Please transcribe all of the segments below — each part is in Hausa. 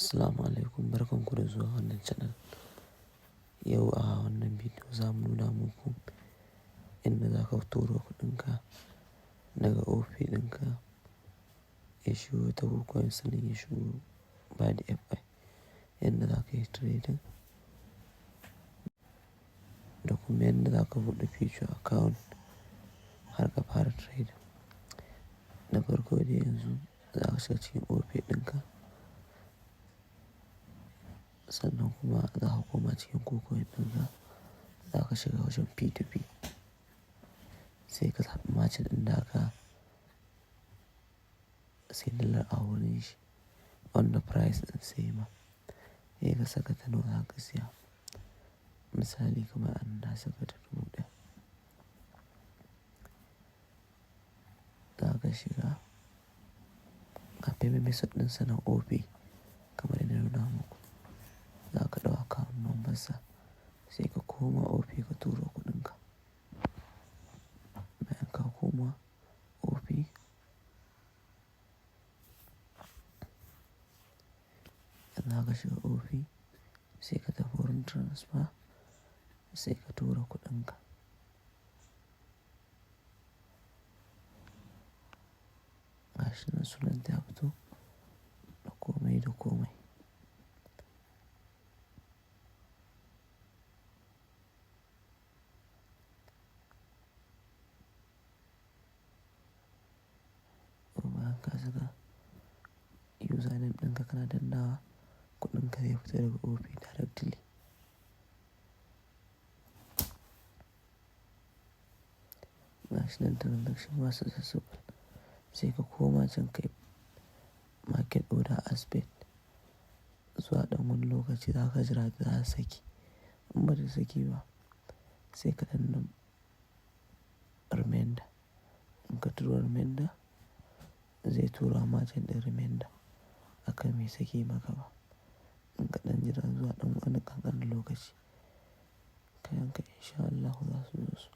Assalamu alaikum, barkanku da zuwa wannan channel. Yau a wannan bidiyo za mu nuna muku inda za ka turo kuɗinka daga OPay ɗinka ya shigo ta KuCoin, sannan ya shigo BaddyFI, yadda za ka yi trading da kuma yadda za ka buɗe future account har ka fara trading. Da farko dai, yanzu za ka shiga cikin OPay ɗinka, sannan kuma za ka koma cikin KuCoin ɗinka, za ka shiga wajen P2P, sai ka zaɓi merchant ɗin da aka sai dalar a wurin shi wanda price ɗin sai ma sai ka saka ta nawa za ka siya. Misali, kamar anan na saka ta 1000. Za ka shiga ga payment method ɗin sa na OPay kamar yadda na nuna muku. Za ka ɗau account number sa, sai ka koma OPay ka turo kuɗinka. Bayan ka koma OPay, za ka shiga OPay, sai ka tafi wurin transfer, sai ka tura kuɗinka. Gashi nan sunan ta ya fito da komai da komai. Bayan ka saka username ɗinka, kana dannawa, kuɗinka zai fita daga OPay directly. Gashi nan transaction was successful. Sai ka koma can kai market order as paid. Zuwa ɗan wani lokaci za ka jira za a saki. In ba ta saki ba, sai ka danna reminder. In ka tura reminder, zai tura merchant ɗin reminder akan bai saki maka ba. In ka ɗan jira zuwa ɗan wani ƙanƙanin lokaci, kayanka in sha Allahu za su zo su.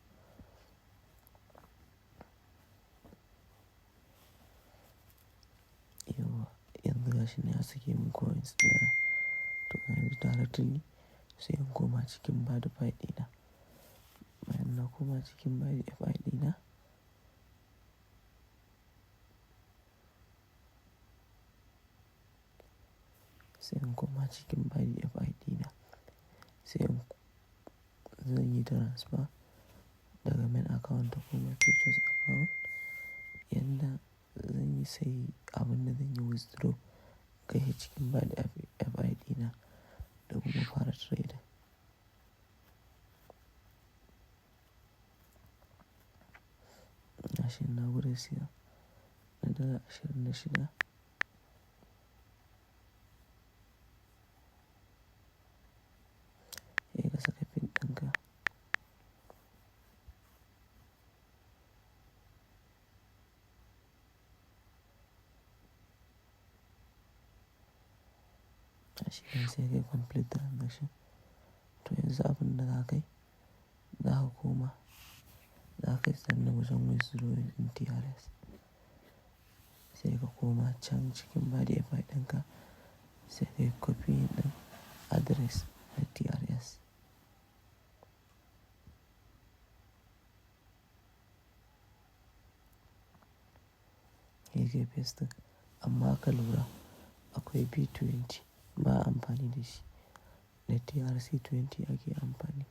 Yauwa, yanzu gashi nan ya sake mun coins ɗina. To yanzu directly sai in koma cikin BaddyFi ɗina. Bayan na koma cikin BaddyFi ɗina, sai in koma cikin BaddyFi ɗina, sai in zan yi transfer daga main account ta koma futures account. Yanda zan yi, sai abin da zan yi withdraw kai shi cikin BaddyFI ɗina da kuma fara trading. Gashi na gwada siya na $26. Sai ka saka pin ɗinka. Gashi nan sai kai complete transaction. To yanzu abin da za ka yi, za ka koma, za ka yi sannan wajen withdrawing ɗin TRS. Sai ka koma can cikin BaddyFi ɗinka, sai ka yi copy ɗin address na TRS. Sai kai paste, amma ka lura akwai B20, ba a amfani da shi. Da TRC20 ake amfani.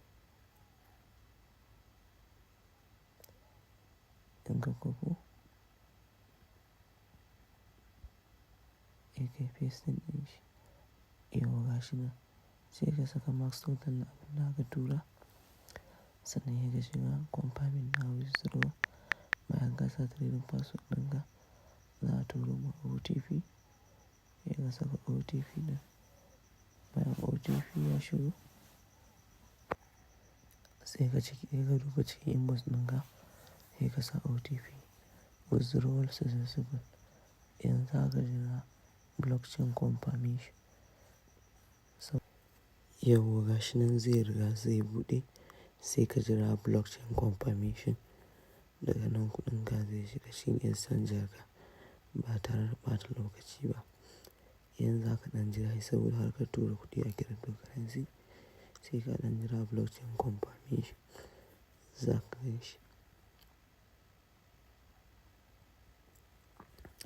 In ka kwafo, sai kai pasting ɗin shi. Yauwa, gashi nan. Sai ka saka max total na abin da aka tura. Sannan sai ka shiga confirming na withdraw. Bayan ka sa trading password ɗinka, za a turo ma OTP. Sai ka saka OTP ɗin. Bayan OTP ya shigo, sai ka ciki, sai ka duba cikin inbox ɗinka, sai ka sa OTP. Withdrawal successful. Yanzu zaka jira blockchain confirmation. Yauwa, gashi nan zai riga zai buɗe, sai ka jira blockchain confirmation. Daga nan kuɗinka zai shiga cikin exchanger ka ba tare da ɓata lokaci ba. Yanzu za ka ɗan jira shi saboda harkar tura kuɗi a cryptocurrency sai ka ɗan jira blockchain confirmation za ka gan shi.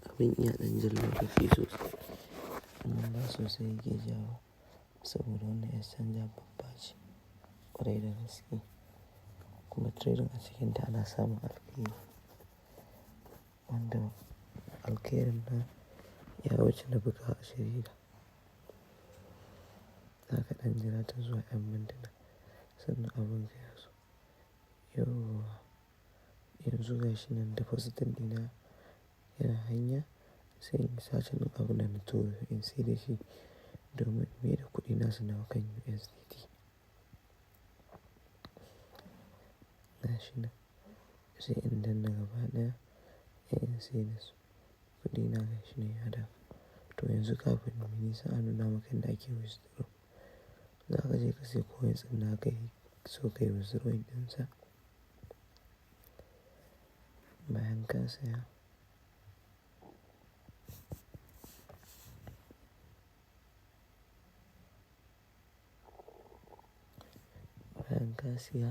Abin iya ɗan jan lokaci sosai. Amma ba sosai yake ja ba saboda wannan exchanger babba ce ƙwarai da gaske. Kuma trading a cikinta ana samun alkhairi. Wanda alkhairin nan ya wuce na buga a jarida. Za ka ɗan jira ta zuwa ƴan mintuna sannan abun zai zo. Yauwa yanzu gashi nan depositing ɗina yana hanya sai in searching ɗin abun da na turo in sai da shi domin in maida kuɗina su dawo kan USDT. Gashi nan sai in danna gaba ɗaya sai in sai da su kuɗina gashi nan ya dawo. To yanzu kafin muyi nisa a nuna maka yanda ake withdraw. Za ka je ka sai coins ɗin da aka yi so ka yi withdrawing ɗinsa. Bayan ka saya. Bayan ka siya,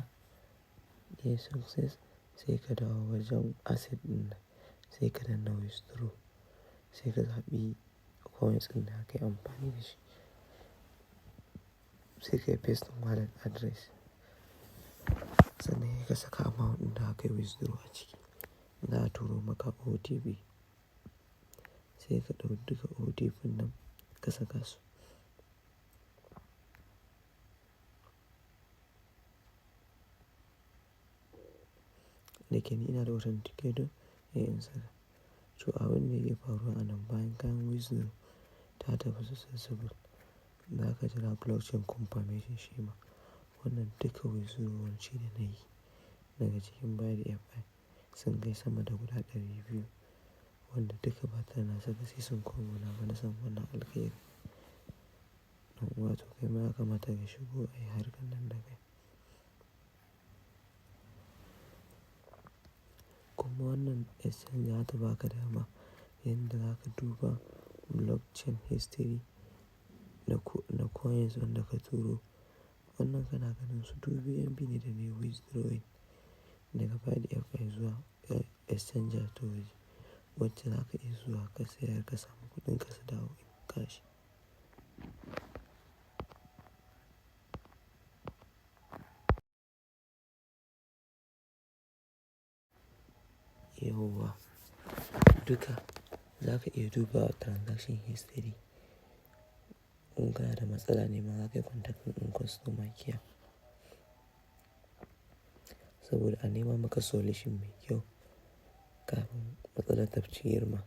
yayi success sai ka dawo wajen asset ɗin nan sai ka danna withdraw sai ka zaɓi coins ɗin da aka yi amfani da shi. Sai ka yi paste wallet address. Sannan sai ka saka amount ɗin da aka yi withdraw a ciki. Za a turo maka OTP. Sai ka ɗau duka OTP nan ka saka su. Da ke ni ina da authenticator sai in saka. To abin da yake faruwa a nan bayan ka yi withdraw ta tafi successful. Za ka jira blockchain confirmation shi ma. Wannan duka withdrawal ce da na yi daga cikin BYDFi sun kai sama da guda 200 wanda duka ba tare da na saka sisin kobo na ba na samu wannan alkhairi. Ɗan uwa to kai ma ya kamata ka shigo ayi harkar nan da kai. Kuma wannan exchange za ta ba ka dama yanda za ka duba blockchain history na coins wanda ka turo. Wannan kana ganin su duk BNB ne da nayi withdrawing daga BYDFi zuwa exchanger ta waje wacce za ka iya zuwa ka sayar ka samu kuɗin ka su dawo in cash. Yauwa duka za ka iya duba transaction history. In kana da matsala ne ma za ka yi contacting ɗin customer care. Saboda a nema maka solution mai kyau kafin matsalar ta ci girma.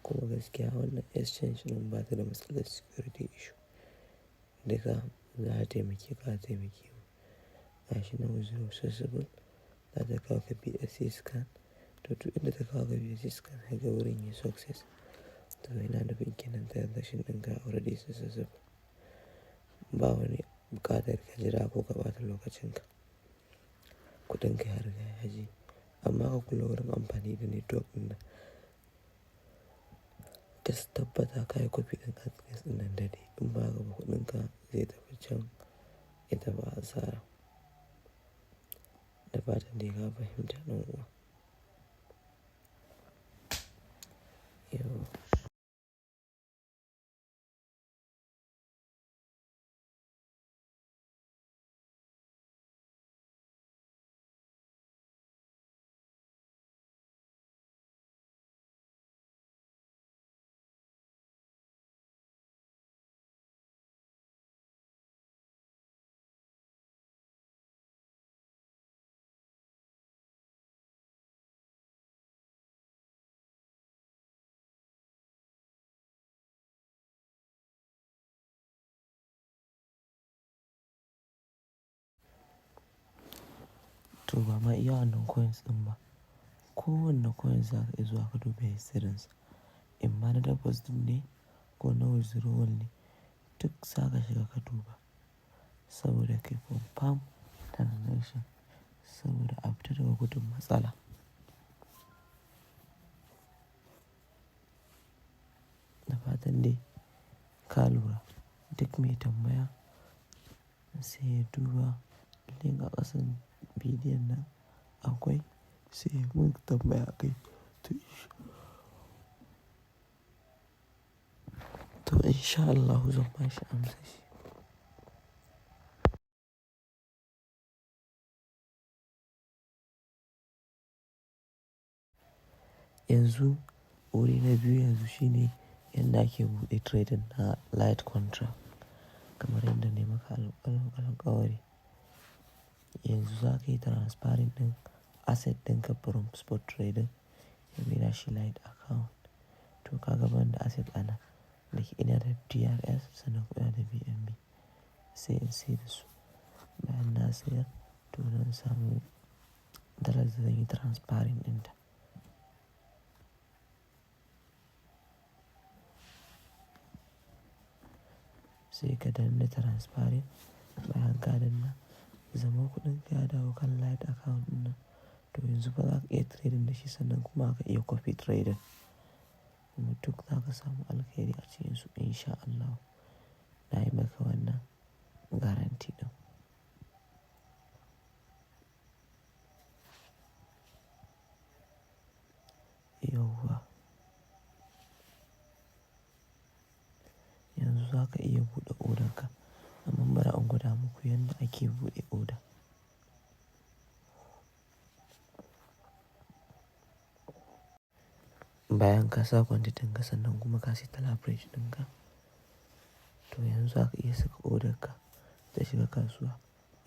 Kuma gaskiya wannan exchange ɗin ba ta da matsalar security issue. Duka za a taimake ka a taimake mu. Gashi nan withdraw successful za ta kawo ka BSC scan. To duk inda ta kawo ka BSC scan sai ga wurin yayi success. To yana nufin kenan transaction ɗin ka already successful. Ba wani buƙatar ka jira ko ka ɓata lokacin ka. Kuɗin ka ya riga ya je. Amma ka kula wurin amfani da network ɗin nan. Ka tabbata ka yi copy ɗin address ɗin nan daidai in ba haka ba kuɗin ka zai tafi can ya tafi asara. Da fatan dai ka fahimta ɗan uwa. Yauwa. To ba ma iya wannan coins ɗin ba. Ko wanne coins za ka iya zuwa ka duba history sa. In ma na deposit ne ko na withdrawal ne duk za ka shiga ka duba. Saboda kai confirm transaction saboda a fita daga gudun matsala. Da fatan dai Ka lura duk mai tambaya sai ya duba link a ƙasan bidiyon nan akwai sai ya mun tambaya akai. To insha Allahu zan bashi amsa shi. Yanzu wuri na biyu yanzu shine yanda ake buɗe trading na light contract kamar yadda na yi maka alƙawari. Yanzu za ka yi transferring ɗin asset ɗinka from spot trading ya maida shi light account. To ka ga banda asset ana da ke ina da TRS sannan kuma ina da BNB sai in sayar da su. Bayan na sayar to zan samu dalar da zan yi transferring ɗinta. Sai ka danna transferring bayan ka danna zama kuɗin ka ya dawo kan light account ɗin nan. To yanzu fa za ka iya trading da shi sannan kuma aka iya copy trading. Kuma duk za ka samu alkhairi a cikinsu in sha Allahu. Na yi maka wannan guarantee ɗin. Yauwa. Yanzu za ka iya buɗe order ka. Amma bara in gwada muku yanda ake buɗe order. Bayan ka sa quantity ka sannan kuma ka saita leverage ɗinka. To yanzu za ka iya saka order ka ta shiga kasuwa.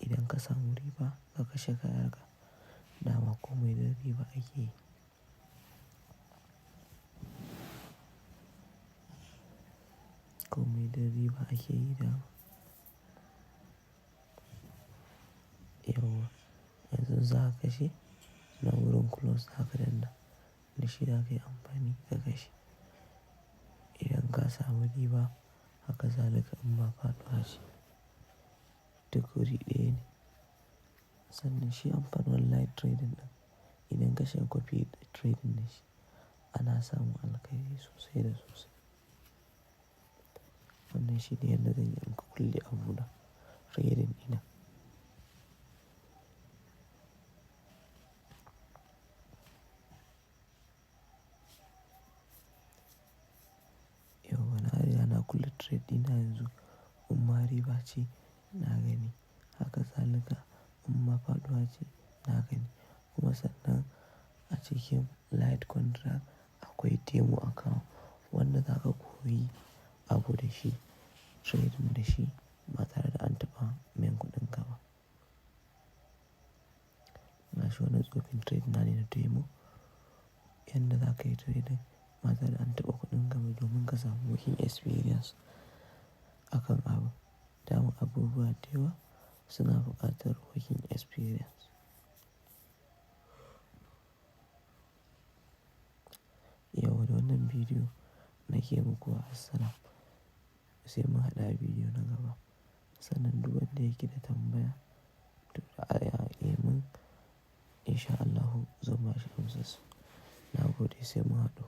Idan ka samu riba ka kashe kayanka. Dama komai da riba ake yi. Komai da riba ake yi dama. Yauwa yanzu za ka kashe nan wurin close za ka danna. Da shi za ka yi amfani ka kashe. Idan ka samu riba haka zalika imma faɗuwa ce. Duk wuri ɗaya ne. Sannan shi amfanin light trading ɗin idan ka shiga copy trading da shi ana samun alkhairi sosai da sosai. Wannan shi ne yanda zan yi in kulle abuna trading ɗina. Yauwa na riga na kulle trade ɗina yanzu imma riba ce na gani. Haka zalika imma faɗuwa ce na gani. Kuma sannan a cikin light contract akwai demo account wanda za ka koyi abu da shi trading da shi ba tare da an taɓa main kuɗin ka ba. Gashi wannan tsofin trade na ne na demo. Yanda za ka yi trading ba tare da an taɓa kuɗin ka ba domin ka samu working experience akan abu. Dama abubuwa da yawa suna buƙatar working experience. Yauwa da wannan bidiyo nake muku wassalam. Sai mun haɗu a bidiyo na gaba. Sannan duk wanda yake da tambaya to a yi mun in sha Allahu zan bashi amsarsa. Na gode sai mun haɗu.